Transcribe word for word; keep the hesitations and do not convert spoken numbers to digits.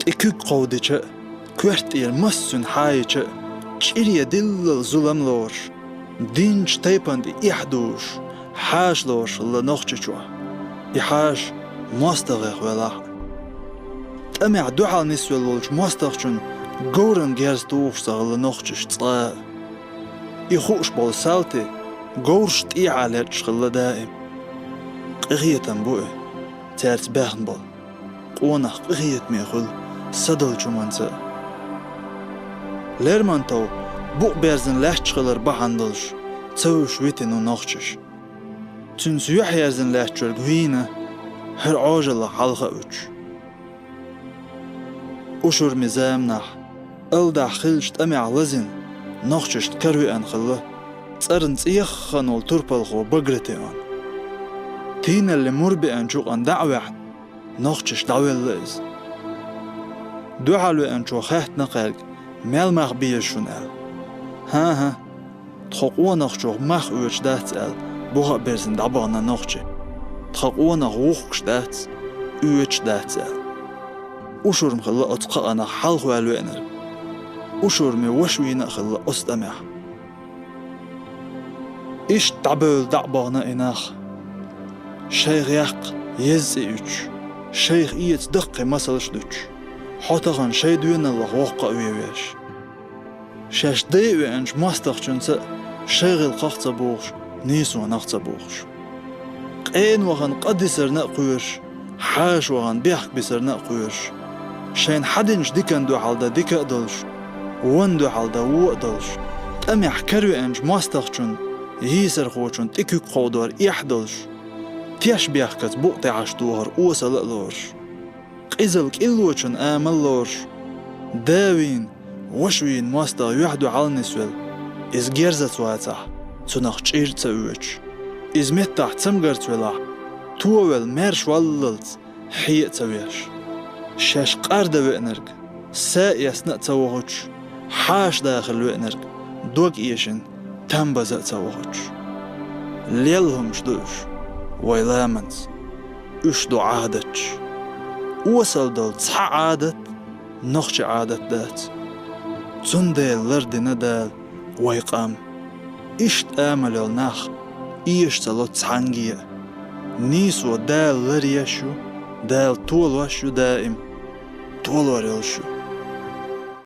ТӀе куьг кховдича а, коьрта тӀера массуьнан хьаийча а, чӀире диллал зулам лоруш, динчу тайпана тӀе эхь дузуш, хьаша лоруш хилла Нохчийчохь. И хьаша мостагӀех велахь а. ТӀамехь дуьхьал нисвелла волчу мостагӀчун говран герз тухуш ца хилла нохчаш цкъа а. И хууш болу салти говраш тӀехьа лечкъаш хилла даим. Къинхетам бу и, цаьрца баьхна болу. Къонах къинхетаме хуьлу садолчу хӀуманца а. Лермонтов букъ берзина лаьтташ хилар бахьана долуш ца вуьсуш витина ву нохчаш. Цуьнца юьхьъерзина лаьттачуьнга вийна, хӀара Ӏожаллах хьалха а вуьтуш. Ушурми заманахь, алдахь хиллачу тӀамехь лазийна, нохчашна каравеана хилла цӀарна цӀеххана волу турпалхо Багратион. Тийналли мур беанчу юкъана дӀа а ваьхьна, нохчашка дӀавелла иза. Дуьхьал веанчо хаьттина кхаьрга, мел мах беза шуна аьлла. ХӀан-хӀа, тхо къонахчух мах оьцуш дац аьлла, буха а берзина дӀабахана нохчи. Тхан къонах вухкуш дац, оьцуш дац аьлла. Ушурма хилла оцу кхаанах хьалхаваьлла веанарг. Ушурми ваша вийна а хилла оцу тӀамехь. Иштта дӀабевлла дӀа а бахана и нах. Шайх яккха еза цӀе уьттуш, шайх эца даккхий масалш а дуьтуш, хьо тахана шайн доьналлах воккха а вен веш. Шаьш дайа веанчу мостагӀчуьнца а шайн гӀиллакхах а ца бухуш, нийсонах а ца бухуш. Къена вахана къа дисарна а кхоьруш, хьаша вахана бехк бисарна а кхоьруш. Шайна хьадинчу диканна дуьхьал дан дика а долуш, вонна дуьхьал дан вон а долуш, тӀамехь каравеанчу мостагӀчун, йийсархочун тӀе куьг кховдор эхь а долуш, теш бехкаца букъ тӀехьаш тохар осала а лоруш. Къизалла кӀиллочун амал лоруш, да вийна, ваша вийна мостагӀа юьхь-дуьхьал нисвелла, иза герзаца вацахь, цунах чӀир а ца оьцуш, иза меттахь цамгарца велахь, товелла маьрша валлалц хье а ца веш. Шаьш къардан веанарг са а эцна а ца вохуьйтуш, хьаша дахарна веанарг дог эшина там база а ца вохуьйтуш. Лелла хӀумаш ду уьш вайн ламанца. Уьш ду Ӏадаташ. Осалла долу цхьа Ӏадат нохчийн Ӏадат дац. Цундела лардина Дала вайн къам. Иштта амал йолу нах эша ца ло цхьаьнгге а. Нийсо Дала ларъеш ю, Дала толош ю даим. Толор йолуш ю